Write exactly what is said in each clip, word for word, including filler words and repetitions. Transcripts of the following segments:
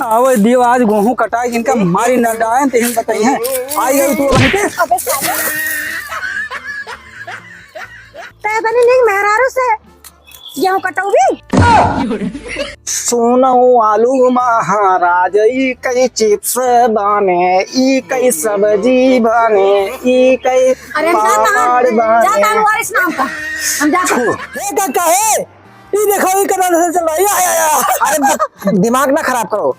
आवे दियो, आज गोहूँ कटाए, इनका मारी न डायन, ते हम बताई हैं। आई गई तू बन के। अबे साले। तै बनी नहीं मेहरारू से। गेहूं कटौबी? सुनो आलू महाराज, ई कई चिप्स बने, ई कई सब्जी बने, ई कई अरे हम जाता हन, पापड़ बने। जाता हन वारिस नाम का। हम जाता हन। हे काका, हे, ई देखो, ई कदम से चल रहा है। या, या, या। अरे, दि-, दिमाग ना खराब करो।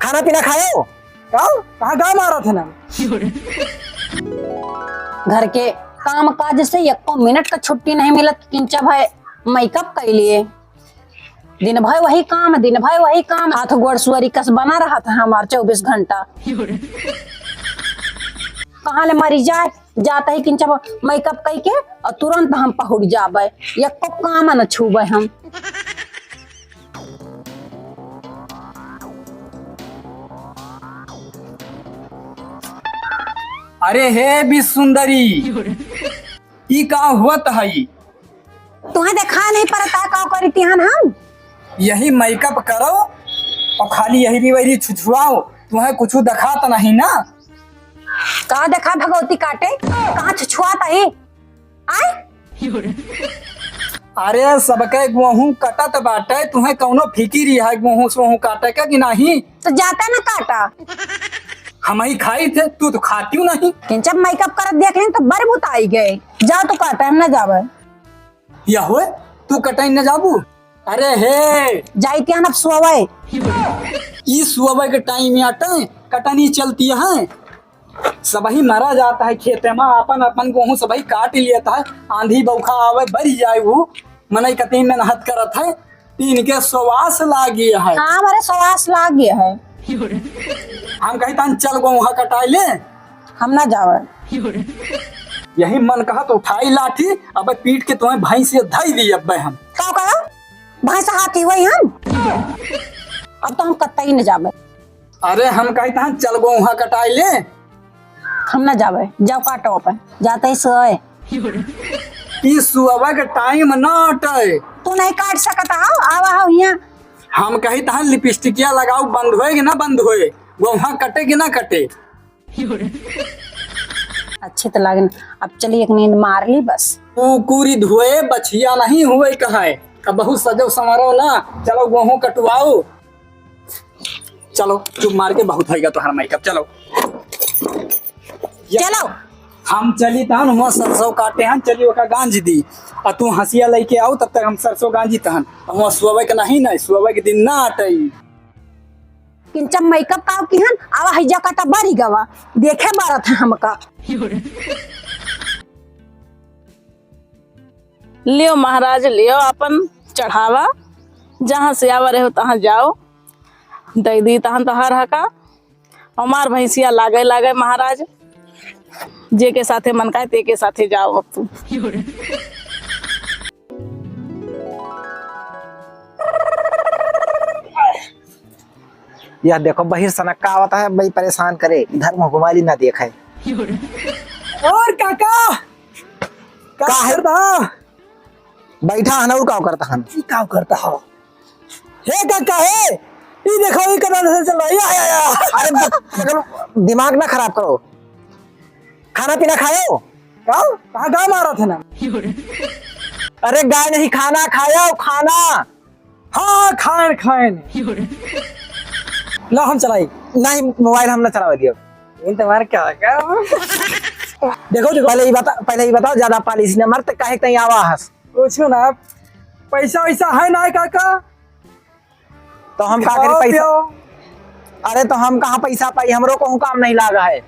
खाना पीना खायो? का? कहाँ गाँव मारा थे ना? घर के काम काज से एको मिनट का छुट्टी नहीं मिलत। किंचा भाई मेकअप कर लिए, दिन भर वही काम, दिन भर वही काम, हाथ गोड़ सुअरी कस बना रहा था हमार चउबीस घंटा। कहाँ ले मरी जाए, जाता ही किंचा मेकअप कई के और तुरंत हम पहुँच जाबे, एको काम न छूबे हम। अरे हे बिसुंदरी, ई का होत हई? तुहें देखा नहीं पड़ता का करी तिहन हम? यही मेकअप करो और खाली यही रिवैरी छुछुआओ, तुहें कुछ देखात नहीं ना। का देखा भगवती काटे, कहाँ छुछुआत ही? आय? अरे, सबके गोहूँ कटत बाटे, तुहें कौनो फिकिर ही है गोहूँ सोहूँ काटे के कि नहीं? तो जाता ना काटा। हम ही खाई थे, तू तो खाती नहीं। किंचब मेकअप करत देख लें तो बर बुताई गए। जाओ तो काटा, हम ना जावे। या होए, तू कटाई न जाबू? अरे हे। जाई तिहन अब सोवे। ई सोवे के टाइम आटे, कटनी चलती है। सबही मरा जाता है खेते में, आपन आपन गोहूँ सबही काट लेता है। आंधी बौखा आवे, बरी जाए वो, मनई कतई मेहनत करत है, इनके सवास लागी है। हाँ, हमारे सवास लागी है। हम कही तहन चल गोहूँ कटाई ले। हम ना जावे। यही मन कहा तो उठाई लाठी, अब पीट के तुम्हें भैंस से धई दी अब हम। का कहो? भैंस हाथी वही हम? अब तो हम कतई न जावे। अरे हम कही तहन चल गोहूँ कटाई ले। हम ना जावे, जाओ काटो अपन, जाते ही सोए। ई सुअवा के टाइम ना अटे। तू नहीं काट सकता हो, आवा हो यहाँ। हम कही तहन लिपस्टिकिया लगाओ, बंद होए कि ना बंद होए, गोहूँ कटे कि ना कटे। अच्छे तो लागे ना। अब चली एक नींद मार ली बस। कुकुरी धोए बछिया नहीं हुए कहाए। अब बहुत सजो संवरो ना, चलो गोहूँ कटवाओ। चलो चुप मार के बहुत होइगा तोहरा मेकअप, चलो। चलो। हम चली तहन हुआ सरसों काटे हन, चली ओका गांज दी। आ तू हंसिया लेके आओ, तब तक हम सरसों गांजी तहन। हुआ सोवे के नहीं, नहीं सोवे के दिन ना अटई। किंचब मेकअप काव किहन, आवा हैजा काटा बारी गवा, देखे बारत है हमका। लियो महाराज, लियो आपन चढ़ावा, जहाँ से आवा रहे हो तहाँ जाओ, दे दी तहन तोहार हका। हमार भैंसिया लागे लागे महाराज, जे के साथे मन काहे ते के साथे जाओ अब तू। यह देखो बहिर सनक का आवत है, बई परेशान करे, इधर मुँह घुमा ली ना देखे। और काका, का का है? करता? बैठा हन और का करता हन? ई का करता हो? हे काका हे, ई देखो ई कदम से चल रहा है। या, या, या। अरे ब-, पागल, दिमाग ना खराब करो। खाना पीना खायो? का? कहाँ गाय मारा था ना? अरे गाय नहीं, खाना खायो, खाना। हाँ, खाएन, खाएन। ला, हम चलाई। नहीं, मोबाइल हम ना चलावे दियो। इन तुम्हारे क्या, क्या? देखो, देखो। पहले ही बता, पहले ही बताओ, ज्यादा पालिश ना मार, त काहे कहीं आवा हस? कुछ ना, पैसा वैसा है ना, काका? तो हम का करी खाओ पैसा? पियो। अरे, तो हम कहाँ पैसा पाई? हमरो कहूँ काम नहीं लागा है।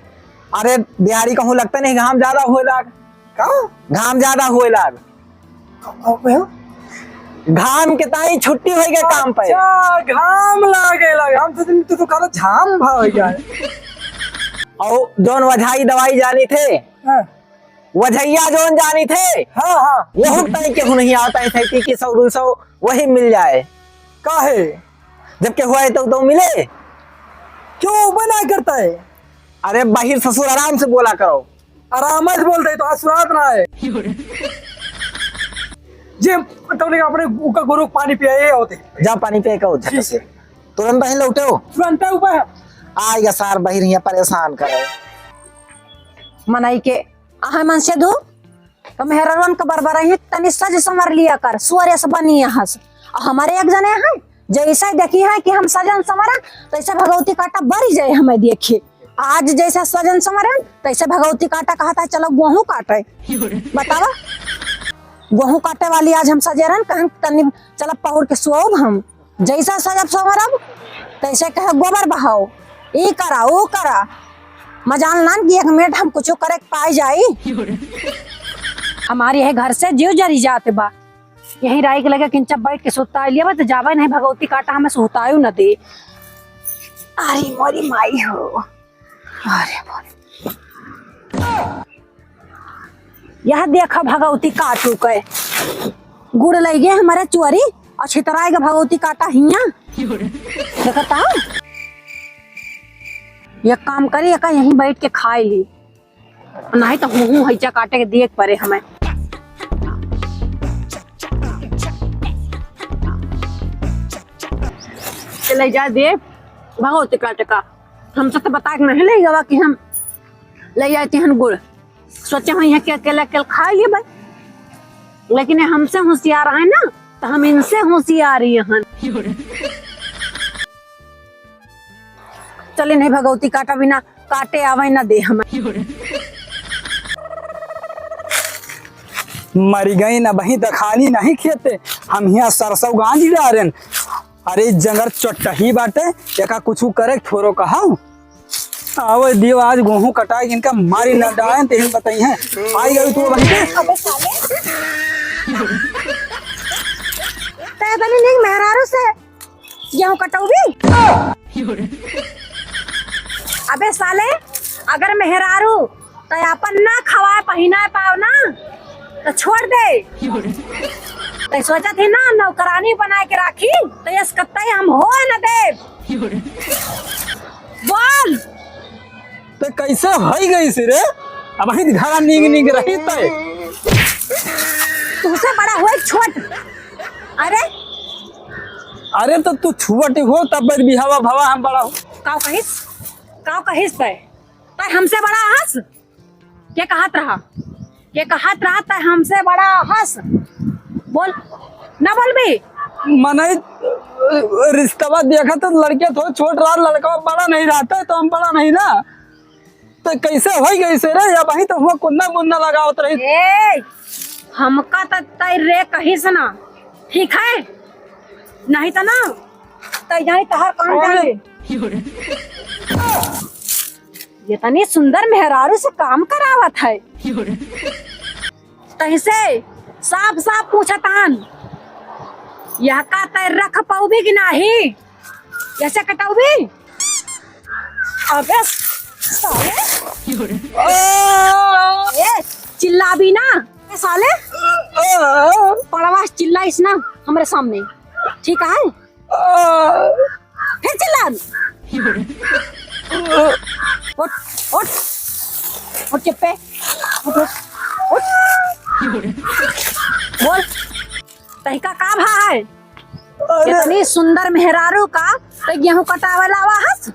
अरे, दिहाड़ी कहूँ लगता नहीं, घाम ज्यादा हुए लाग। का? घाम ज्यादा हुए लाग। का, का, का? घाम के ताई छुट्टी होई गए काम पे। अच्छा, घाम लागे लाग। हम तो दिन तू तो काला झाम भा हो गया है। और जौन वझाई दवाई जानी थे, हाँ। वझैया जौन जानी थे, हाँ, हाँ। वहू ताई केहू नहीं आवत है, सैती की सौ दो सौ वही मिल जाए। काहे? जब केहू आए तो, तो मिले। क्यों, वो ना करता है? अरे बहिर ससुर, आराम से बोला करो। आराम से बोलते हैं तो आज सुनात ना है। जे तुमने अपने उका गुरु पानी पिया, ये होते। जा पानी पिया का झट से। तुरंत ही लौटे हो। तुरंत ऊपर। आइगा सार बहिर हियाँ परेशान करे। मनई के आहे मन से दू, तो मेहररुअन के बरबरई है, तनी सज संवर लिया कर, सुअर ऐसे बनी यहाँ से। और हमारे एक जने हैं, जैसे देखी है कि हम सजन संवरन, तैसे भगवती काटा बरी जाए हमें देखी। आज जैसे सजन संवरन, तैसे भगवती काटा कहत है, "चलो गोहूँ काटे।" बतावा, गोहूँ काटे वाली आज हम सजे रहन, कहन, "तनी चलो पहुर के सोब हम।" जैसा सजब संवरब, तैसे कहे, "गोबर बहाओ, ई करा, ऊ करा।" मजाल नान कि एक मिनट हम कुछ करे के पाए जाई। हमारे यही घर से जीव जरी जात बा। यही राई के लगे किंचा बैठ के सुताई लिया बा, तो जावे नहीं भगवती काटा हमें सुतायु न दे। अरे मोरी माई हो, अरे मोरी। यह देखा भगवती काटू के गुड़ लइगे हमारे चुअरी और छितराए के भगवती काटा हिया। देखता हूँ, ये काम करी, एका यहीं बैठ के खाए ली, नहीं तो हूँ हूँ हैजा काटे के दिए के परे हमें। चले जा दे भगवती काटे का, हमसे तो बता के नहीं ले गवा कि हम ले जाते हैं गुड़। सोचे हम यहाँ के अकेले अकेले खा लिए भाई, लेकिन ये हमसे होशियार है ना, तो हम इनसे होशियार ही हन। चले नहीं भगवती काटा बिना काटे आवे ना दे हमें। मरी गई ना बही दखानी नहीं खेते, हम हियाँ सरसों गांज डारेन। अरे जंगर चोटही बाटे, एका कुछ करे थोरो कहा। आवे दियो आज गोहूँ कटाए, इनका मारी ना डायन ते हम बताई हैं। आई गई तू बही के। अबे साले। तै बनी नहीं मेहरारू से गेहूं कटौबी? अबे साले, अगर मेहरारू तै आपन ना खवाए पहिनाए पाओ ना, तो छोड़ दे। तै सोचत ही ना नौकरानी बनाए के राखी, तो यस कत्ते हम होए न देब। बोल। तो कैसे होई गई से रे? अबहिं घरा नींग नींग रही तय। तुमसे बड़ा होए छोट। अरे। अरे तो तू छोट हो तब बिहावा भवा हम बड़ा हो। काव कहिस? काव कहिस तय? तय हमसे बड़ा हस? के कहत रहा? के कहत रहा तय हमसे बड़ा हस? बोल, ना बोलबी? मनई रिश्तवा देखत तो लड़के थोड़े छोट रहा, लड़का बड़ा नहीं रहता है तो हम बड़ा नहीं ना। तो कैसे होई गई से रे? अबहीं तो हुआ कुन्ना मुन्ना लगावत रही। ए, हमका तो तय रे कहिस ना, ठीक है? नहीं तो ना, तय जानी तहार काम अरे। जाने। ये तनी सुंदर मेहरारू से काम करावत है। तहिसे साफ साफ पूछतान, यह का तय रख पउबी कि नाही? कैसे कटउबी? अबे साले। ए, चिल्लाबी ना। ए साले। पड़वा चिल्लाइस ना हमरे सामने। ठीक है? फिर चिल्ला। उठ, उठ। उठ चुप्पे। उठ, उठ, उठ। बोल। तहिका का भा है? अरे। इतनी सुंदर मेहरारू का तो गेहूं कटावे लावा हस?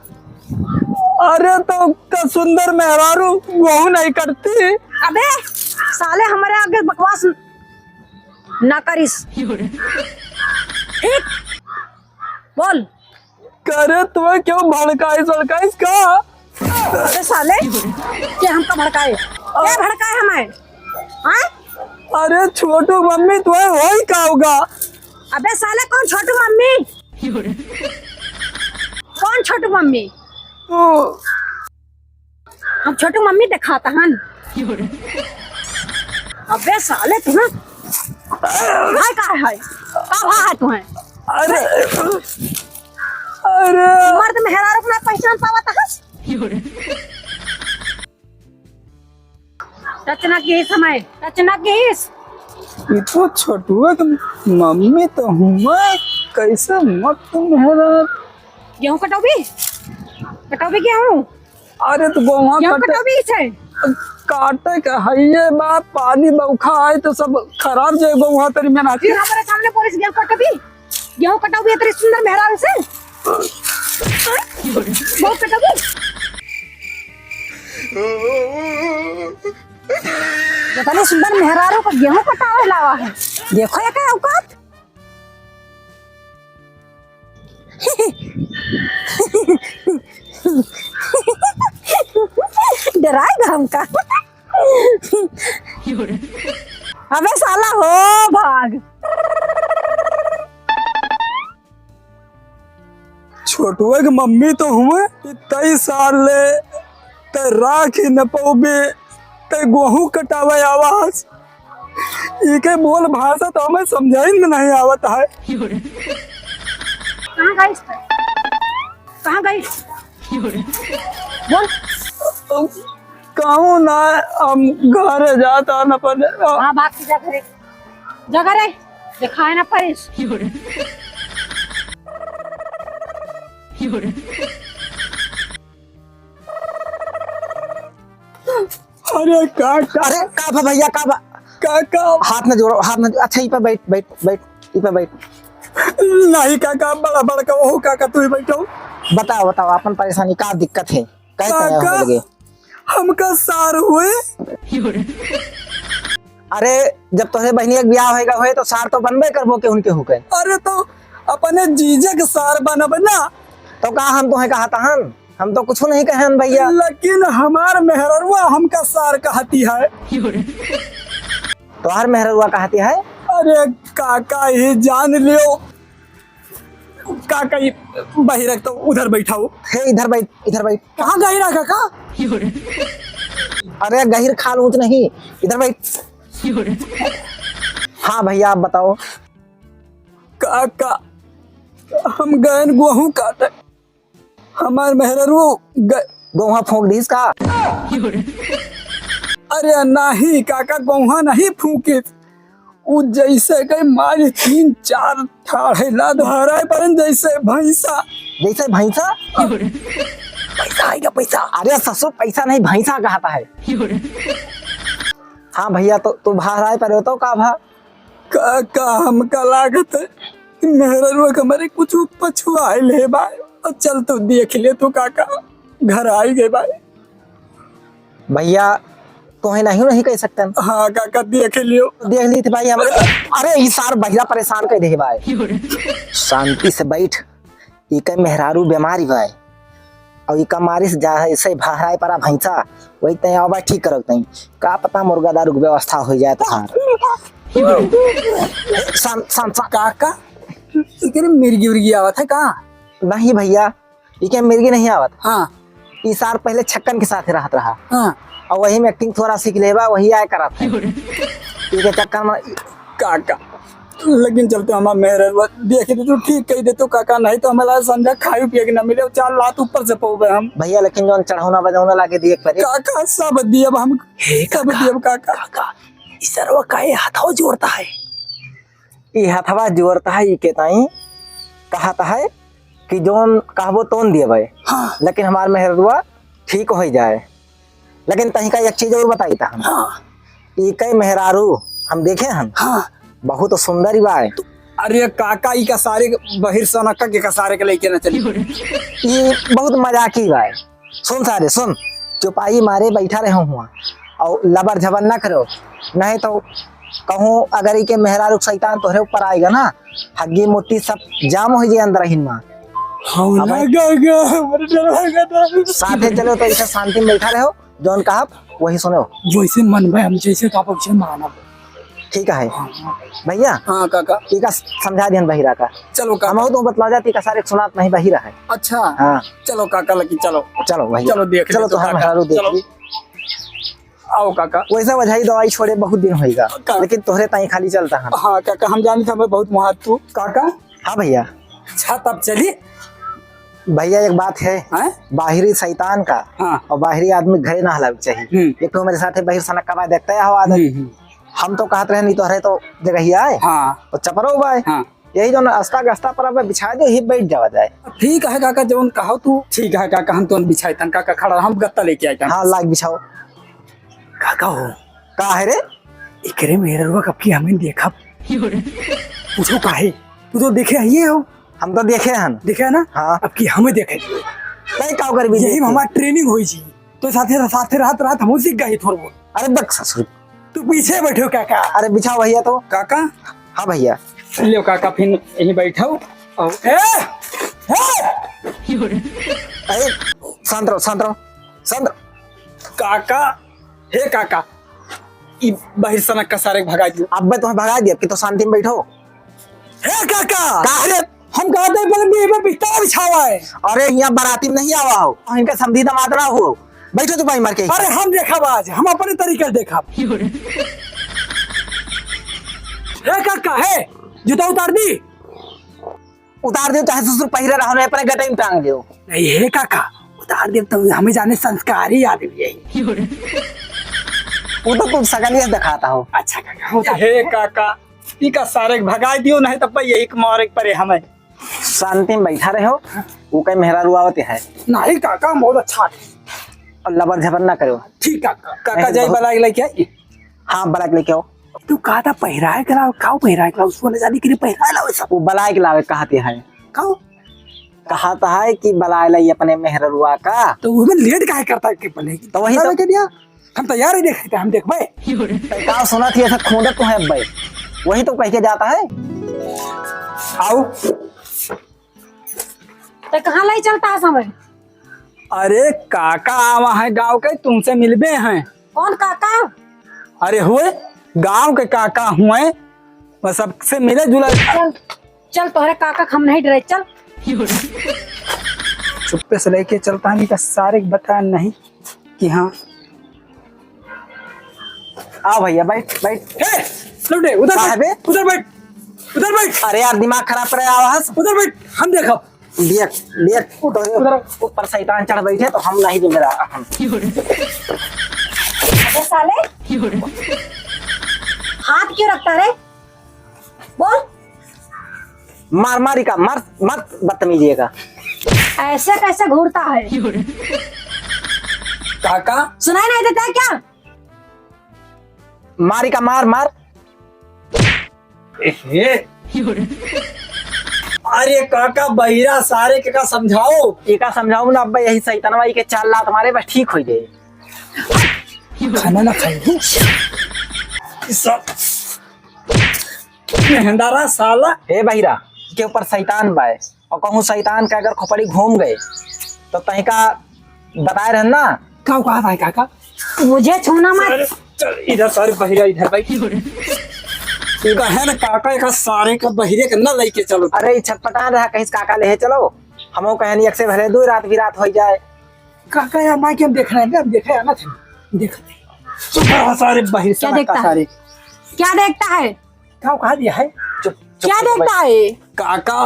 अरे तो का सुंदर मेहरारू गेहूं नहीं कटती? अबे साले हमरे आगे बकवास ना करिस। ठीक? बोल। करे तुम्हें क्यों भड़काइस, भड़काइस का? अबे साले, के हमका भड़काए? के भड़काए हमें? हाँ? अरे छोटू मम्मी, तुम्हें होई का होगा? अबे साले, कौन छोटू मम्मी? कौन छोटू मम्मी? तू। हम छोटू मम्मी देखात हन। अबे साले तुम्हें भाई का है? का भा है तुम्हें? अरे, अरे। मर्द मेहरारू अपना पहचान पावत हस? टच ना किहिस हमें, टच ना किहिस। ई तो छोटुआ के मम्मी तो हुआ, कैसे मत मेहरारू। गेहूं कटउबी? कटउबी गेहूं? अरे तो गोहूं गेहूं कटे, कटउबी से? काटे के हइये बा, पानी बौखा आए तो सब खराब जाए गोहूं तरी में नाचे। फिर हमारे सामने बोलिस गेहूं कटउबी? गेहूं कटउबी इतनी सुंदर मेहरारू से? बहुत कटबू। इतनी सुंदर मेहरारू को गेहूं कटावे लावा है, देखो ये क्या औकात। डराएगा हमका। अबे साला हो भाग। छोटुए के मम्मी तो हुए कि तई साल ले ते राखी न पौबे, ते गोहूं कटावे आवास। इके बोल भाषा तो हमें समझाइन में नहीं आवत है। कहाँ गई? कहाँ गई? बोल। कहूँ ना, हम घर जाता न पने। हाँ, भाग के जा घरे। जा घरे। दिखाए ना परिस। अरे का, का? अरे का बा भैया, का बा? का, का? हाथ न जोड़ो, हाथ न जो-, अच्छा, ई पे बैठ, बैठ, बैठ, ई पे बैठ। नहीं काका, बड़ा बड़का हो काका, तू ही बैठो। बताओ, बताओ, अपन परेशानी का दिक्कत है? काहे तैयार काका, होने लगे? हमका सार हुए। अरे, जब तोहरे बहिनिया के बियाह होएगा होए, तो सार तो बनबे करबो के उनके हुके। अरे, तो अपने जीजा के सार बनब ना। तो का हम तोहे कहा तहन? हम तो कुछ नहीं कहेन भैया। लेकिन हमार मेहररुआ हमका सार कहती है। तोहार मेहररुआ कहती है? अरे काका, ये जान लियो। काका, ये बहिरक तो उधर बैठाओ। हे, इधर बैठ, इधर बैठ। कहाँ गहिरा काका? अरे गहिर खाल ऊंच नहीं, इधर बैठ। हाँ भैया, आप बताओ। काका, हम गएन गोहूं काटे, हमार मेहररू ग-, गोहा फूंक दीस का? अरे नाही काका, गोहा नहीं फूंकित। उ जैसे कई मारी तीन चार ठाढ़े लाद भराए परन जैसे भैंसा। जैसे भैंसा? पैसा आएगा, पैसा। अरे ससुर, पैसा नहीं, भैंसा कहता है। हाँ भैया, तो तू भराए परे हो तो का भा? काका, हमका लागत है कि मेहररुआ के हमरे कुछ पछुआइल है बा। और चल तू देख ले तू काका, घर आई गए बा। भैया, तोहे नहीं, नहीं कह सकते हैं। हाँ काका, देख लियो। देख ली थी भाई हम। अरे ई सार बहिरा परेशान कर दे भाई। शांति से बैठ। इके मेहरारू बीमारी बाय, और इका मारिस जा है, ऐसे भहराए परा भैंसा, वही तय आवा ठीक करब तई। का पता मुर्गा दारू के व्यवस्था हो जाए तोहार। शांत, शांत, शांत। काका, इकरे मिर्गी उर्गी आवत है का? नहीं भैया, इके मिर्गी नहीं आवत। हाँ। ई सार पहले छक्कन के साथ रहत रहा। हाँ। और वही में acting थोड़ा सीख लेबा, वही आए करत है। इके चक्कर में काका, लेकिन चलते हमार मेहररुआ देख दे, तू ठीक कह दे तू काका, नहीं तो हमारा संझा खाए पिए के ना मिले, चार लात ऊपर से पौबे हम। भैया, लेकिन जौन चढ़ौना बजौना लागे दिए के परे। काका, सब दियब हम, हे सब काका, दियब काका। काका, ई सरवा काहे हथवा जोड़ता है? ई हथवा जोड़ता है, ई के ताई कहता है कि जौन कहबो तौन दियबे। हाँ। लेकिन हमार मेहररुआ ठीक हो जाए। लेकिन तहिका एक चीज और बताई तहन। हाँ। ई कई मेहरारू हम देखे हन। हाँ। बहुत सुंदर ही बाय। अरे काका, ई का सारे बहिर सनक के का सारे के लेके ना चली। ई बहुत मजाकी बाय। सुन सारे, सुन। चुपाई मारे बैठा रहे हुआ और लबर झबर ना करो, नहीं तो कहूँ अगर इके मेहरारू के शैतान तोहरे ऊपर आएगा ना, हग्गी मुट्ठी सब जाम हो जाए अंदर हिनमा। हाँ, अब ना, गा, गा, हमरे डर लगा था। साथे चलो तो ऐसे शांति में बैठा रहो, जौन कहब वही सुनो। वैसे मन में हम जैसे कहब वैसे मानब। ठीक है। हाँ, हाँ। भैया। हाँ, काका। ठीक है, समझा दिहन बहिरा का। चलो, काका। हम तो बतला जाती का सारे सुनात नहीं बहिरा है। अच्छा। हाँ। चलो, काका, लेकिन चलो। चलो भैया। चलो, देख चलो, ले तो तो हम काका। हरू देख चलो। ली। आओ काका। वैसे वजह दवाई छोड़े बहुत दिन होइगा, का? लेकिन तोहरे ताई खाली चलता है। हाँ काका, हम जानी था, मैं बहुत महत्व तू। काका। हाँ भैया। अच्छा, तब चली। भैया, एक बात है। हैं? बाहरी शैतान का हाँ। और बाहरी आदमी घरे ना हलावे के चाहिए। हम्म। एक तो मेरे साथ है, बाहर सनक कबाय देखते हो आदत। हम्म, हम्म। हम तो कहत रहे नहीं तोहरे तो जगह ही आए। हाँ। तो चपरो बाय। हाँ। यही जो अस्ता गस्ता पर अब बिछा दे, ही बैठ जावा जाए। ठीक है काका, जौन कहो तू। ठीक है काका, हम तो बिछाई तन काका खड़ा, हम गत्ता लेके आए तन। हाँ, लाग बिछाओ। काका हो। का है रे? एकरे मेहररुआ कब की हमें देखब। पूछो काहे? तू तो देखे आइए हो। हम तो देखे हन। देखे है ना? हाँ। अब की हमें देखे। तय का कर भी यही में हमार training होई जी। तो साथे, साथे रहत, रहत हमहू सीख गई थोड़ बहुत। अरे बक ससुर। तू पीछे बैठो काका। अरे बिछाओ भैया तो। काका? हाँ भैया। लियो काका, फिर यहीं बैठो। और ए! ए! अरे शांत रहो, शांत रहो, शांत रहो। काका, हे काका, ई बहिर सनक का सारे के भगा दियो। अब्बे तुम्हें भगा दिया कि तो शांति में बैठो। हे काका! का रे? हम कहते हैं, पहले भी एमे बिस्तर बिछावा है। अरे, यहाँ बाराती में नहीं आवा हो, इनका समधी दामाद ना हो। बैठो चुपाई मार के। अरे, हम देखब आज, हम अपने तरीके से देखब। हे काका, हे, जूता उतार दी। उतार दियो, चाहे ससुर पहिरे रहो, नहीं अपने गटई में टांग दियो। नहीं, हे काका, उतार दियो तो हमें जाने संस्कारी आदमी है। वो तो तुम सगलिया दिखाता हो। अच्छा काका, उतार। हे काका, ई का सारे के भगाई दियो, नहीं तो पै यही के मारे के परे हमें। शांति में बैठा रहो, वो कहीं मेहरारू आवत है। नहीं काका, बहुत अच्छा है। और लबर झबर ना करो। ठीक काका, काका नहीं, जाई बहुत बलाइ लेके आई। हाँ, बलाइ लेके आओ। तू कहा था पहिराए के लाओ, काऊ पहिराए के लाओ, सोने चांदी के लिए पहिराए लाओ सब। वो बलाइ के लावे कहते हैं। काऊ? कहता है कि बलाइ लाई अपने मेहररुआ का। तो वो में लेट काहे करता है के पहले? तो वही तो। के दिया। हम तैयार है, देखते हम देखबे। तो का सुना थी ऐसा खोंदत तो है भाई। वही तो कह के जाता है। आओ। तो कहाँ लाई चलता है समय? अरे काका आवा है गाँव के, तुमसे मिलबे हैं। कौन काका? अरे हुए गाँव के काका हुए, बस सबसे मिले जुला। चल, चल तोहरे काका के हम नहीं डरे, चल। चुप्पे से लेके चलता है, नहीं तो सारे के बता नहीं कि हाँ। आओ भैया, बैठ, बैठ। ए, लौटे, उधर का बैठ, है बे? उधर बैठ, उधर बैठ। अरे यार, दिमाग खराब करे आवा हस। उधर बैठ, हम देखब। देख, देख, उधर, तोरे उधर। ऊपर शैतान चढ़ बैठे तो हम नहीं दे मेरा हम। अबे साले, हाथ क्यों रखता रे? बोल। मार, मारी का, मार, मत बदतमीजी का। ऐसे कैसे घूरता है? काका? सुनाई नहीं देता है क्या? मारी का, मार, मार। एहे। अरे काका, बहिरा सारे के का समझाओ? एका समझाओ ना अब्बा, यही सैतनवा के चार लात मारे, बस ठीक हो जाए। खाना ना खाई। ई सब मेहंदारा साला। हे बहिरा, के ऊपर शैतान बाय, और कहूँ शैतान के अगर खोपड़ी घूम गए, तो तहिका बताए रहन ना। का कहा था काका? मुझे छूना मत। अरे, चल इधर, सारे बहिरा इधर बैठ। तू कहे ना काका, एक सारे का बहिरे के ना लेके चलो। अरे, ई छटपटान रहा, कहीं से काका ले चलो। हमहू कहे नहीं, एक से भले दो रात भी रात हो जाए। काका या माँ के हम देख रहे हैं, हम देखे आना थे, देख रहे हैं। चुप रहा सारे बहिर क्या सनक का देखता है? सारे। क्या देखता है? का कहा दिया है? चुप, चुप, क्या चुप, देखता भाई। है? काका,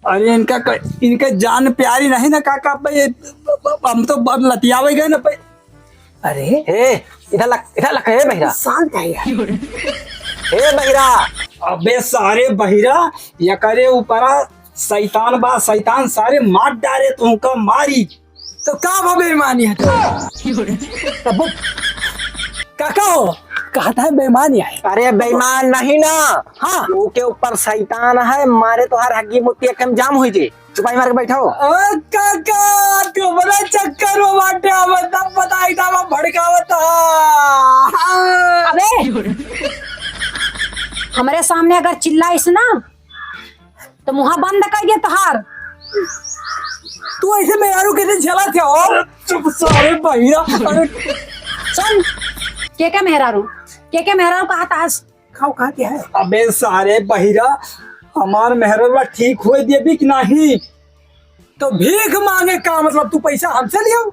अरे इनका क-, इनके जान प्यारी नहीं ना काका, भाई, हम तो ब-, लतियावे गए ना भाई। अरे। ए, इधर लग, इधर लग, ए बहिरा। शांत है यार। ए बहिरा। अबे सारे बहिरा, एकरे ऊपरा शैतान बा, शैतान सारे मार डारे तुमका मारी। तो का बा बेईमानी है तो? तब वो काका हो, कहता है बेईमानी है। अरे बेईमान नहीं ना। हाँ। ओके ऊपर शैतान है, मारे तो हर हग्गी मुत्ती एक हम जाम हुई जे। चुपाई मार के बैठो। ओ काका, तू बड़ा चक्कर में बाटे, अब तब बताई था, मैं भड़कावत था। अबे, हमरे सामने अगर चिल्लाइस ना, तो मुँह बंद कर दे तोहार। तू ऐसे मेहरारू कैसे झेलत हो? अरे चुप सारे बहिरा। अरे सुन, के के मेहरारू, के के मेहरारू कहा था? खाओ, कहा क्या है? अबे सारे बहिरा, हमार मेहरवा ठीक होए देबी कि नहीं? तो भीख मांगे का मतलब, तू पैसा हमसे लियो?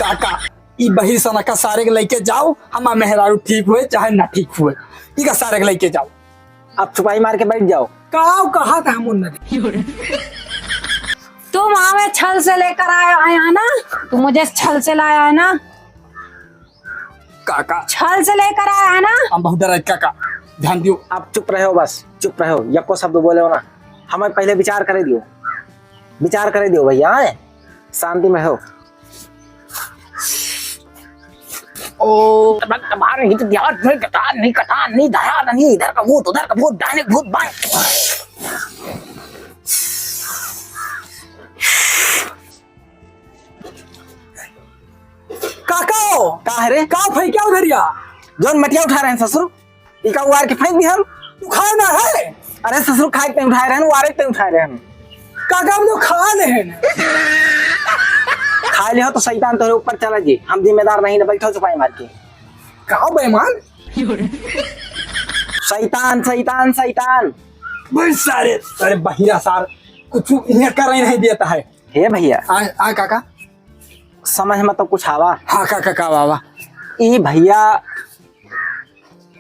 काका, ई बहिर सनका सारे के लेके जाओ, हमार मेहरारू ठीक होए चाहे ना ठीक होए, ई का सारे के लेके जाओ। आप चुपाई मार के बैठ जाओ। काव कहा था हम उन नदी। तुम हमें छल से लेकर आया है ना, तुम मुझे छल से लाया है ना। काका। छल से लेकर आया है ना। हम बहुत डराए काका, ध्यान दियो। आप चुप रहो, बस चुप रहो, यको शब्द बोले हो ना। हमें पहले विचार करे दियो, विचार करे दियो भैया, हैं? शांति में हो। ओ, तबान, तबान, नहीं तो ध्यान, नहीं कटान, नहीं कटान, नहीं धरान, नहीं इधर का भूत, उधर का भूत, डायने का भूत, बाएं। का है रे? का फेंक्या उधरिया? जौन मटिया उठाए रहेन ससुर, इका उवार के फेंक दिहन। तू खाए ना है? अरे ससुर, खाए के उठाए रहेन, उवारे के उठाए रहेन। काका, हम तो खा ले हैं। खा ले हो तो शैतान तोहरे ऊपर चला जी, हम जिम्मेदार नहीं ना, बैठो चुपाई मार के। का बेईमान? शैतान, शैतान, शैतान। भाई सारे, अरे बहिरा सार, कुछ इन्हें कर ही नहीं देता है। हे भैया। आ, आ काका। समझ में तो कुछ आवा। हाँ काका, का आवा? ई भैया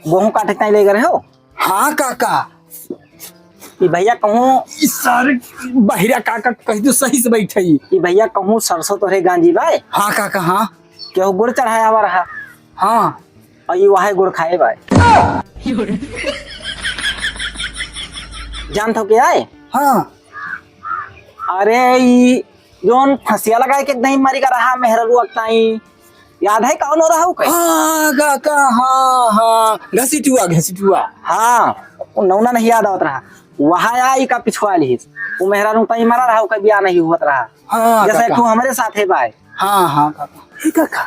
गोहूं काटे ताई ले गए हो? हाँ काका। ई भैया कहूँ ई सारे बहिरा काका कह दो सही से बैठे ही। ई भैया कहूँ सरसों तोहरे गांजी बाय? हाँ काका, हाँ। केहू गुड़ चढ़ाया हुआ रहा। हाँ। और ये वहां गुड़ खाए बाय। जानत हो के आए? हाँ। अरे ई जौन फंसिया लगाए के दही मारी का रहा मेहररुआ ताई, याद है कौन हो रहा हो कहीं? हाँ काका, हाँ हाँ, घसीटुआ, घसीटुआ। हाँ, वो नौना नहीं याद आवत रहा। वहाँ आई का पिछुआ लिहिस, वो मेहररुआ ताई मरा रहा हो, कभी आ नहीं हुआ रहा। हाँ जैसे काका। तू हमारे साथ है भाई। हाँ हाँ काका। हे काका,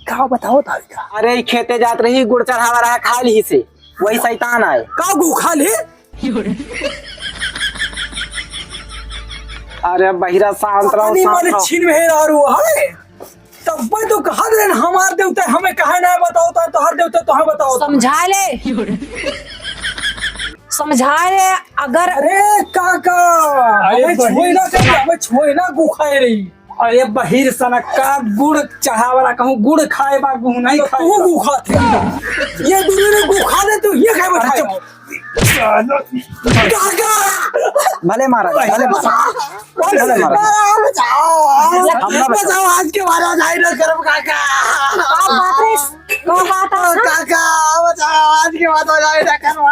का बताओ था का? अरे ई खेते जात रही, गुड़ चढ़ावा रहा, खा लिहिस, वही शैतान आए। का गो खा ले? अरे बहिरा, शांत रहो, पता नहीं शांत माने रहो। छिन में रह रहो है। तब तो कहा दे हमार देवता हमें कहे ना बताओ, तो तोहर देवता तो हम बताओ। समझा ले, समझा ले। अगर अरे काका, अरे हमें बहिरा। छुए ना कर, हमें छुए ना, गो खाए रही। अरे बहिर सनक का गुड़ चढ़ावला, कहूँ गुड़ खाए बा, गुड़ नहीं तो खाए तू बा। गो खात है। ये दूनों ने गो खा दे, तू ये खाए बा। अरे चुप। काका! भले मारा, भले मारा। भले मारा। बचाओ, बचाओ। हम ना बचाओ। बचाओ, आज के बाद आज आई ना करब, काका। का बात है? का बात है? काका, बचाओ, आज के बाद आज आई ना करब।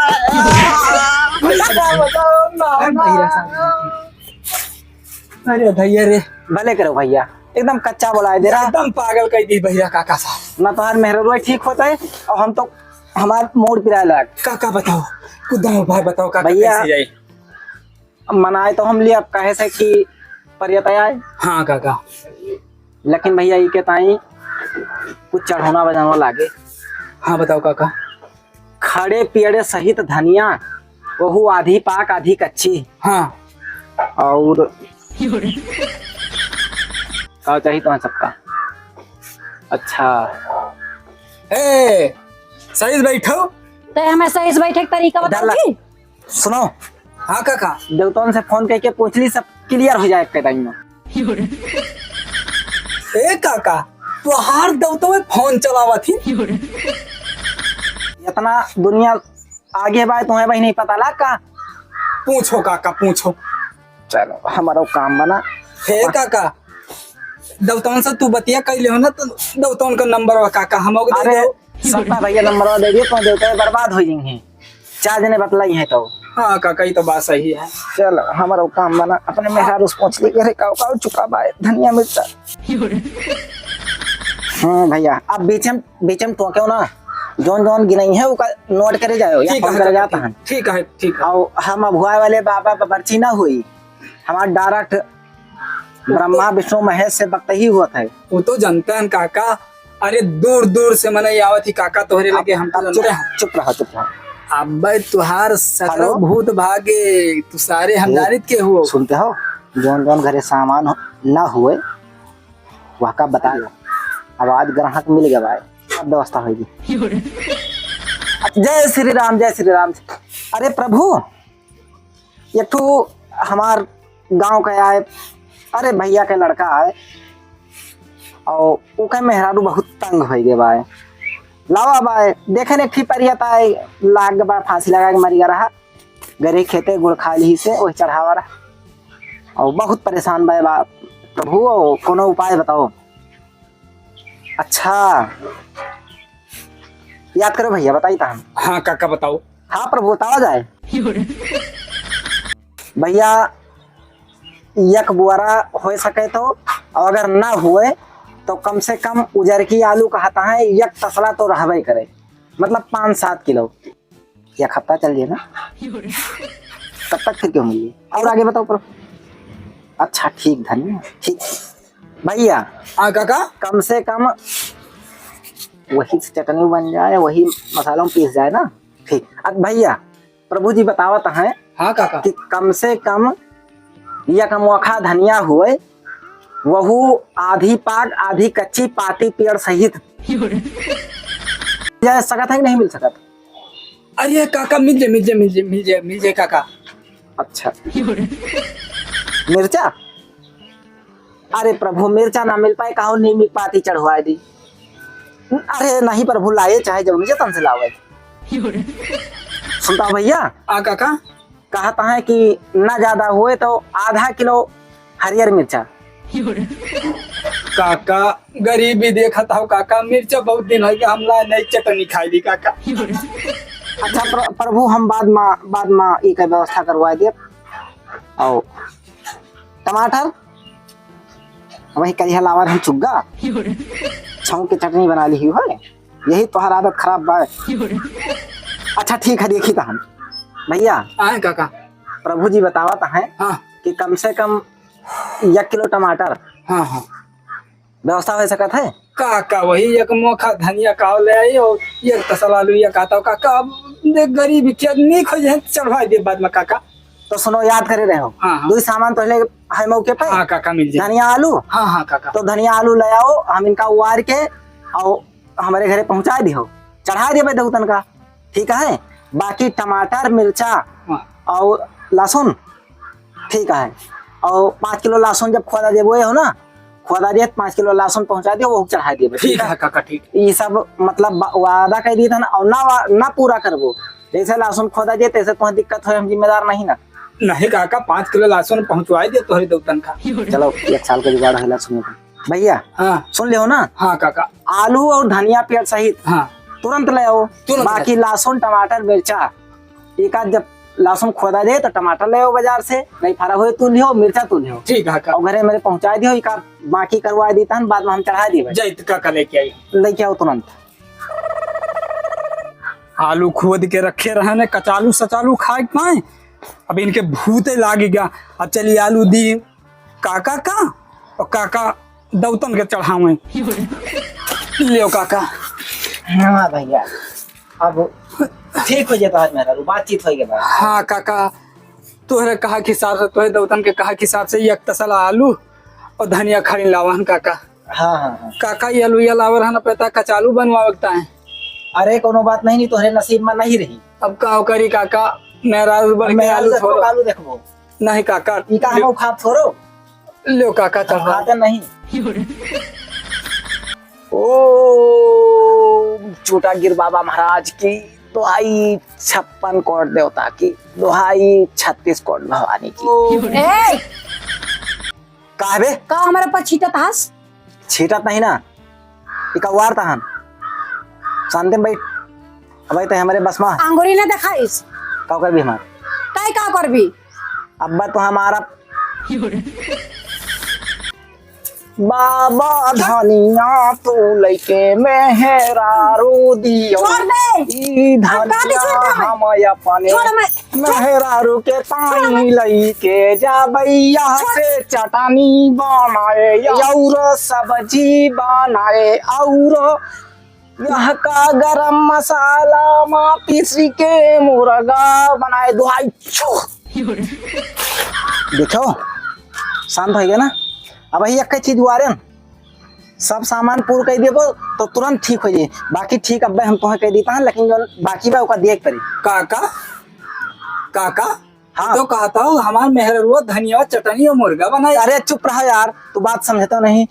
काका, बचाओ, ना, ना। अरे भैया रे। भले करो भैया, एकदम कच्चा बोलाए दे रहा। एकदम पागल कर दी भैया काका साहब। ना तोहार मेहररुआ ठीक होता है और हम तो हमार मूड पिराए लाग। काका बताओ, कुछ दाव भाई बताओ काका भैया, कैसे जाए? मनाए तो हम लिए अब कहे से कि परियत आए। हाँ काका। लेकिन भैया ई के ताई कुछ चढ़ौना बजाना लागे। हाँ बताओ काका। खड़े पियड़े सहित धनिया, वहू आधी पाक आधी कच्ची। हाँ। और का चाहिए तुम्हारा सबका? अच्छा। ए, सही से बैठो। ते हमें सही से बैठे के तरीका इधर ला। बताओगी? सुनो। हाँ काका। देवतन से फोन करके पूछ ली, सब क्लियर हो जाए एक टाइम में। ए काका, तोहार देवतवे फोन चलावत ही। इतना दुनिया आगे बाय, तुम्हें भाई नहीं पता लाग का? पूछो काका, पूछो। चलो, हमारा काम बना। हे काका, देवतन से तू बतिया कर ले हो ना, तो देवतन का नंबर वा काका, हम दे अरे, दो। सत्ता भैया नंबर वा दे दियो, तो देवता बर्बाद हो जाएंगे। चार जने बतलाई है तो। हाँ काका, ये तो बात सही है। चलो, हमारा काम बना, अपने मेहरारू से पूछ ली, अरे काऊ काऊ चुका बाय, धनिया मिर्चा। हाँ भैया, अब बीच में, बीच में टोके हो ना, जौन जौन गिनाई है, ओका नोट करे जाओ, या ठीक फोन है, करे ठीक जाता है, है। ठीक है, ठीक है। और हम अभुआए वाले बाबा बबरची ना हुई, हमार डायरेक्ट ब्रह्मा विष्णु महेश से बकतही हुआ था। वो तो जानते हैं काका, अरे दूर दूर से मनई आवत ही काका तोहरे लगे, हम तो अब जानते चुप, हैं। चुप रहा, चुप रहा। अबे तुहार सकरो हेलो। भूत भागे, तू सारे हम वो जानित के हुओ। सुनते हो, जौन जौन घरे सामान हो, ना हुए, वह का बता दो। अब आज ग्राहक मिल गया भाई, सब व्यवस्था होगी। जय श्री राम, जय श्री राम। अरे प्रभु, एक ठो हमार गांव का आए, अरे भैया के लड़का आए, और ओके मेहरारू बहुत तंग हो गए बाय। लावा बाय, देखे ने एक ठी परियत आए, लाग बा फांसी लगा के मर गया रहा, गरे खेते गुड़ खा ली से वही चढ़ावा रहा, और बहुत परेशान बाय बा। प्रभु, कोनो उपाय बताओ। अच्छा, याद करो भैया, बताई था हम। हाँ काका, बताओ। हाँ प्रभु, बतावा जाए। भैया, एक बुआरा हो सके तो, और अगर ना हुए तो कम से कम उजरकी आलू कहता है, एक तसला तो रहबे करे, मतलब पाँच सात किलो, एक हफ्ता चल जाए ना, तब तक फिर क्यों मिलिए। और आगे बताओ प्रभु। अच्छा ठीक, धन्य, ठीक। भैया, हाँ काका। कम से कम वही से चटनी बन जाए, वही मसाला में पीस जाए ना। ठीक। अब भैया, प्रभु जी बतावत हैं हाँ काका। कि कम से कम एक मोखा धनिया होए, वहू आधी पाक आधी कच्ची, पाती पेड़ सहित। मिल सकत है कि नहीं मिल सकत? अरे काका, मिल जाए, मिल जाए, मिल जाए, मिल जाए, मिल जाए काका। अच्छा। मिर्चा? अरे प्रभु, मिर्चा ना मिल पाए, कहो नीम की पाती चढ़वाए दी। अरे नहीं प्रभु, लाए चाहे जब जतन से लावे। सुनता भैया? आ काका? कहता है कि ना ज्यादा हुए तो आधा किलो हरियर मिर्चा। काका, गरीबी देखत हो काका, मिर्चा बहुत दिन हो गया, हम ला नहीं चटनी खाई ली काका। अच्छा प्र-, प्रभु, हम बाद में, बाद में एक व्यवस्था करवा दे। और टमाटर वही करिया लावर हम चुग्गा छौंक के चटनी बना ली हुई है। यही तोहार आदत खराब बा। अच्छा ठीक है, देखी तो हम। भैया, आए काका। प्रभु जी बतावत हैं हाँ। कि कम से कम एक किलो टमाटर हाँ, हाँ। व्यवस्था हो सकत है? काका, वही एक मोखा धनिया काव ले आई और एक तसल आलू, ये कहता हूँ, काका, अब देख गरीब के आदमी खोजे हैं, चढ़वा दे बाद में काका। तो सुनो, याद करे रहे हो, हाँ, हाँ। दो सामान तो ले है मौके पे। हाँ काका, मिल जाए। धनिया आलू। हाँ, हाँ काका। तो धनिया आलू ले आओ, हम इनका उबार के और हमारे घरे पहुँचा दिहो, चढ़ा देबे देवतन का, ठीक है। बाकी टमाटर, मिर्चा हाँ। और लहसुन, ठीक है। और पाँच किलो लहसुन जब खोदा देबो हो ना, खोदा दे, पाँच किलो लहसुन पहुँचा दियो, वो चढ़ा देबे, ठीक ठीक है है? काका, ठीक। ये सब मतलब बा-, वादा कर दिए थे ना, और ना वा-, ना पूरा करबो। जैसे लहसुन खोदा दे, तैसे तुम्हें दिक्कत हो, हम जिम्मेदार नहीं ना। नहीं काका, पाँच किलो लहसुन पहुँचवाई दे तोहरे देवतन का। चलो, एक साल का जुगाड़ है लहसुन का। भैया, हाँ। सुन लियो ना? हाँ काका। आलू और धनिया पेड़ सहित हाँ। तुरंत ले आओ। तुरंत बाकी ले। लहसुन, टमाटर, मिर्चा, एक आध जब लहसुन खोदा दे तो टमाटर ले आओ बाजार से, नहीं फरा हुए तू लियो, मिर्चा तू लियो। ठीक है काका। और घरे मेरे पहुँचा दियो, एक आध बाकी करवा दी तहन, बाद में हम चढ़ा दी भाई। जय काका, लेके आई। लेके आओ तुरंत। आलू खोद के रखे रहने, कचालू सचालू खाए के पाए, अब इनके भूते लागी गया। अब चलिए आलू दी काका का, और काका दौतन के चढ़ावे। लियो काका। हाँ भैया, अब ठीक हो जाता है मेरा, बातचीत हो गया। हाँ काका, तोहरे कहा के हिसाब से, तोहरे दौतन के कहा के हिसाब से एक तसला आलू और धनिया खरीद लावन काका। हाँ, हाँ, हाँ। काका, ये आलू ये लावर है ना, पता कचालू बनवावे के ताए। अरे कोनो बात नहीं, नहीं तोहरे नसीब में नहीं रही। अब का करी काका, मेरा बढ़ के मेरा आलू आलू देखो, थोड़ो। आलू देखो। नहीं काका। ई का हम खाब थोड़ो। लो काका, हम चढ़ा। खाते नहीं। ओम चूटागिर बाबा महाराज की दोहाई, छप्पन कोट देवता की दोहाई, छत्तीस कोट भवानी की। ए! का हबे? का हमारे पर छीटत हस? छीटत नहीं ना, इका वार तहन। शांति में बैठ। अबे ते हमारे बस मा। अंगुरी ना दिखाइस। का करबी हमार? काई का करबी? अब्बा तो हमारा बाबा धनिया तू लइके मेहरारू दियो। छोड़ दे। ई अब का दे धनिया छोड़ दे? हम अपने छोड़ मैं। मेहरारू के पानी लइके जाबे यहाँ से चटनी बनाए और सब्जी बनाए और यहाँ का गरम मसाला मा पीसी के मुर्गा बनाए। दुहाई छू। देखो, शांत हो गया ना? अब यही एक चीज हुआ रे, सब सामान पूर कर देबो तो तुरंत ठीक हो जाए। बाकी ठीक अब हम तुम्हें कह देता है, लेकिन जो बाकी बा ओका देख पड़ी। काका, काका, हाँ। तो कहता हूँ हमार मेहररुआ धनिया चटनी और मुर्गा बनाए। अरे चुप रहा यार, तू बात समझता नहीं।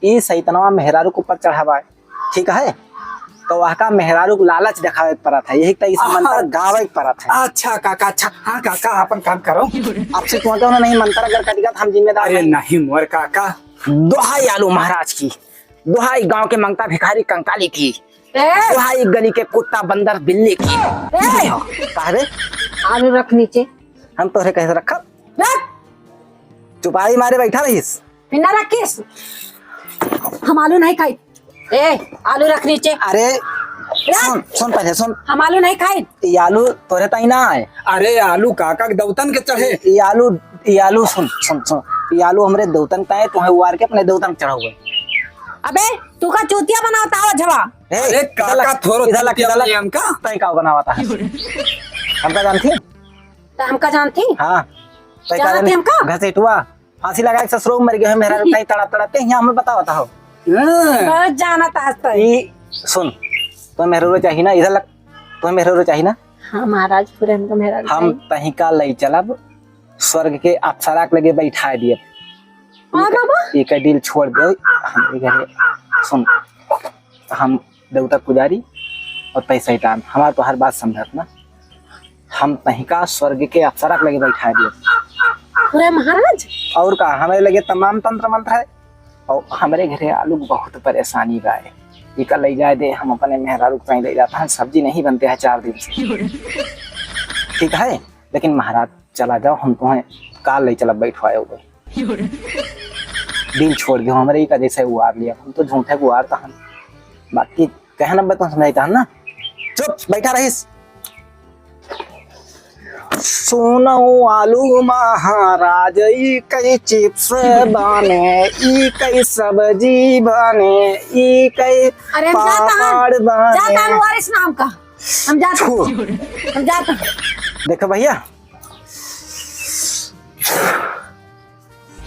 ई सैतनवा मेहरारू के ऊपर चढ़ावा है, ठीक है? तो वह का मेहरारू को लालच दिखावे के पड़त है, यही तो इस मंत्र गावे के पड़त है। अच्छा काका, अच्छा, हाँ काका, अपन काम करो। आपसे तुमको नहीं मंत्र अगर कटिका तो हम जिम्मेदार अरे नहीं। नहीं मोर काका। दोहाई आलू महाराज की, दोहाई गांव के मंगता भिखारी कंकाली की, ए! दोहाई गली के कुत्ता बंदर बिल्ली की। ए! का रे? आलू रख नीचे। हम तोहरे कैसे रखब? रख। चुपाई मारे बैठा रहीस। फिर ना रखिस। हम आलू नहीं खाई। ए, आलू रख नीचे। अरे, रख। सुन, सुन पहले, सुन। हम आलू नहीं खाई। ये आलू तोरे ताई ना है। अरे, आलू काका के दौतन के चढ़े। ये आलू, ये आलू सुन, सुन, सुन। ये आलू हमरे दौतन ताई, तुम्हें उबार के अपने दौतन के चढ़ाओगे। अबे, तू का चूतिया बनावत हवा झवा? ए, अरे इधर काका, लग, थोरो इधर लग, चूतिया इधर लग। बनी हमका। तै का बनावत है? हमका जानती? तो हमका जानती? हाँ। तै का जानती जानी? हमका? घसेटुआ, फांसी लगा के ससुरो मर गए, मेहरारू कहीं तड़प तड़प के यहाँ हमें बतावत हो। हाँ। बहुत जानत आज तै। ई सुन, तो मेहरारू चाहिए ना, इधर लग, तो मेहरारू चाहिए ना? हाँ महाराज, पूरे हमका मेहरारू हम चाहिए। तहीं का लई चलब, स्वर्ग के अप्सरा के लगे बैठाए दिए। हाँ बाबा। एक डील छोड़ दे, हमरे घरे सुन, हम देवता पुजारी और पैसा इटान, हमार तो हर बात समझत ना, हम तहिका स्वर्ग के अप्सरा के लगे बैठाए दिए। अरे महाराज। और का, हमारे लगे तमाम तंत्र मंत्र है। और हमारे घरे आलू बहुत परेशानी बा है, इका ले जाए दे, हम अपने मेहरारू को कहीं ले जाता है, सब्जी नहीं बनते हैं चार दिन से। ठीक है, लेकिन महाराज चला जाओ, हम तुम्हें काल ले चला बैठवाए हो गए। दिल छोड़ दियो हमरे, इका जैसे उआर लिया, हम तो झूठे को उआर तहन, बाकी कहना बत समझाई तहन ना। चुप बैठा रहीस। सोनो आलू महाराज, ई कई चिप्स बने, ई कई सब्जी बने, ई कई अरे हम जाता हन, पापड़ बने। जाता हन वारिस नाम का, हम जाता हन। थू। हम जाता हन। देखो भैया,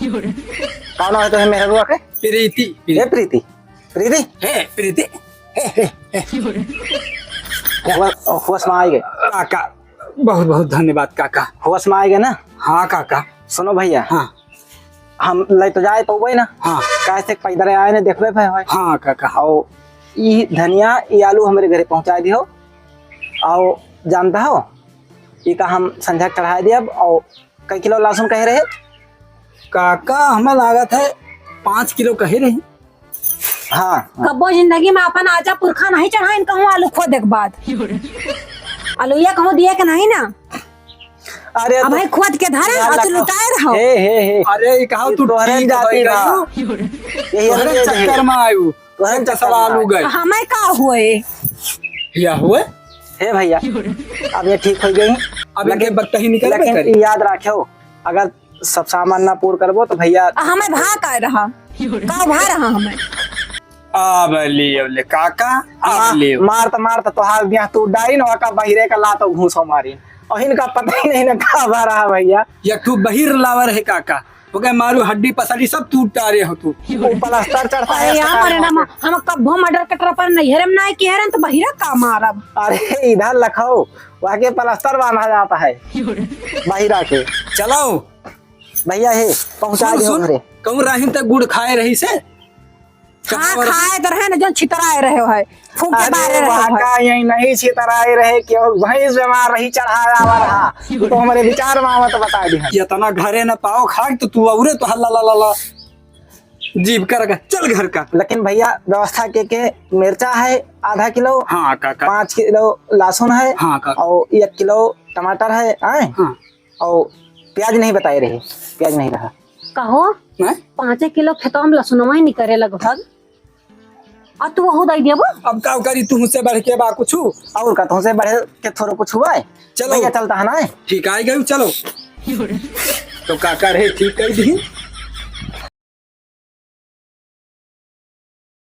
का नाम है तोहे मेहरुआ के? प्रीति, ए प्रीति। प्रीति, प्रीति। हे प्रीति। हे, हे, हे। होश, होश में आइ गए। काका, बहुत बहुत धन्यवाद काका। होश में आइ गए ना? हाँ काका। सुनो भैया। हाँ। हम ले तो जाए पउबे ना। हाँ। काहे से पैदल आए ने देखबे भाई, भाई। हाँ काका। और ई धनिया, ई आलू हमरे घरे पहुँचाइ दियो। और जानता हो, ई का हम संझा चढ़ाइ दियब। और कई किलो लहसुन कहे रहे? काका, हमें लागत है पाँच किलो कहे रही। हाँ, हाँ। कब्बो जिंदगी में अपन आजा पुरखा नहीं चढ़ाइन कहूँ आलू खोदे के बाद। आलूया कहूँ दिए के नहीं ना। अरे अब तो भाई खोद के धरे, यार और तू लगा। लुटाए रहो। हे, हे, हे। अरे, ई कहा ई तू तोहरे ठीक जाति है बा। गयू। यही तोहरे हमरे चक्कर में आयु। तोहरे एक चक्कर में आलू आयु। गए। हमें का हुए? या हुए? हे भैया, अब ये ठीक हो गई। अब इनके लेकिन, बत्तही निकल लेकिन गए। याद रखो, अगर सब सामान ना पूर करबो तो भैया आ, हमें भा का रहा? का भा रहा हमें? अब ले, अब ले, काका, अब मार, ले। मार त, मार त, तोहार बियाह तू डाइन, ओका बहिरे का लात घूसो मारी। और इनका पता ही नहीं ना का भा रहा भैया। या तू बहिर लावर है काका, ओके मारू हड्डी पसली सब टूट डारे हो तू। वो प्लास्टर चढ़ता है अरे यार, अस्पताल मरे ना, में। हम कब्बो मर्डर कटरा पर नहीं हरम ना कि हरम तो बहिरा का मारब। अरे इधर लखो, वहाँ के प्लास्टर बांधा जाता है बहिरा के। चलाओ। भैया हे, पहुँचा सुन, दे सुन, घरे। कहूँ राहिन तक गुड़ खाए रही से। हाँ, कहाँ खाए तो रहे ना, जो छितराए रहे हो है, फूंके अरे, मारे रहे वहाँ हो है। का यही नहीं छितराए रहे, क्यों भैंस बीमार रही, चढ़ाया हुआ रहा। तो हमारे विचार में आवत बता दी। इतना घरे न पाओ खाए तो तू औरे तो हल्ला ला ला ला। जीभ कर चल घर का। लेकिन भैया व्यवस्था के के मिर्चा है आधा किलो, हाँ काका। पाँच किलो लहसुन है, हाँ काका। और एक किलो टमाटर है, आए? हाँ। और प्याज नहीं बताए रहे, प्याज नहीं रहा। कहो, हैं? पाँचे किलो खेतवा में लहसुनवा ही निकरे लगभग, और तू वहू दे देबो। अब का करी, तू से बढ़ के बा कुछ? और का, तुमसे बढ़ के थोड़ा कुछ हुआ है? चलो। भैया चलता है ना? ठीक, आई गई, चलो। तो का करे, ठीक कर दी।